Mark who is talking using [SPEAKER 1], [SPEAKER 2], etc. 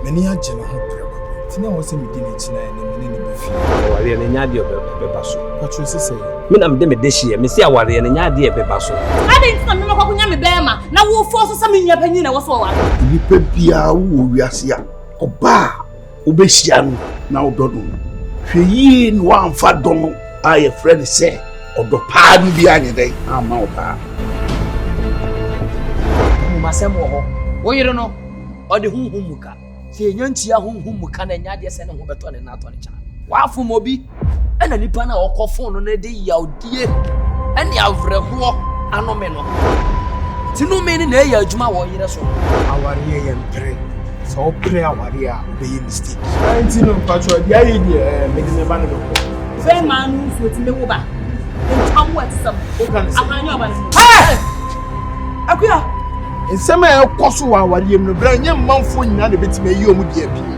[SPEAKER 1] M'ani agye ne ho prɛko pɛ. Nti na ɛwɔ sɛ medi n'akyi na ɛne me ne no ba fie.
[SPEAKER 2] Awareɛ no nyɛ adeɛ ɛbɛba so.
[SPEAKER 1] Patrɔ sesɛ.
[SPEAKER 2] Me na mede me de hyeɛ, mese awareɛ no nyɛ adeɛ ɛbɛba so.
[SPEAKER 3] Adɛn nti na me mɛkɔ akɔnya me bɛɛma na wo fɔɔ so sɛ me nua panyin na ɛwɔ sɛ ɔware?
[SPEAKER 4] Nnipa biara wowɔ wiase a, ɔbaa a wobɛhyia no na wodɔ no no, hwɛ yie na woamfa dɔ no a yɛfrɛ no sɛ ɔdɔ paa no bi anyɛ dɛn amma wo paa.
[SPEAKER 5] Mmom asɛm wɔ hɔ. Wo yere no, ɔde honhom mu ka. Sɛ yɛnya ntua honhom mu ka no, ɛnyɛ adeɛ sɛ ne ho bɛtɔ ne nna atɔ ne kyena. Wafom obi, ɛna nipa no a ɔkɔfom no no de yawdie ne awerɛhoɔ anome no. Nti nome no na ɛyɛ adwuma wɔ ɔyere so.
[SPEAKER 1] Awareɛ yɛ mpere. Sɛ wopere awareɛ a wobɛyɛ mistake. Nti no mpakyɛw deɛ ayɛ deɛ ɛɛ mede me ba no bɛkɔ.
[SPEAKER 3] Bɛɛma no nsuo ti me wo ba. Ntam wo ɛte sɛ mo.
[SPEAKER 1] Woka ne sɛ.
[SPEAKER 3] Akwan nyɛ ɔba no mu.
[SPEAKER 1] Hey! Akua! Nsɛm a ɛkɔ so wɔ awareɛ mu no, berɛ nyɛ mmanfoɔ nyinaa na ɛbɛtumi ayi wɔn deɛ apue.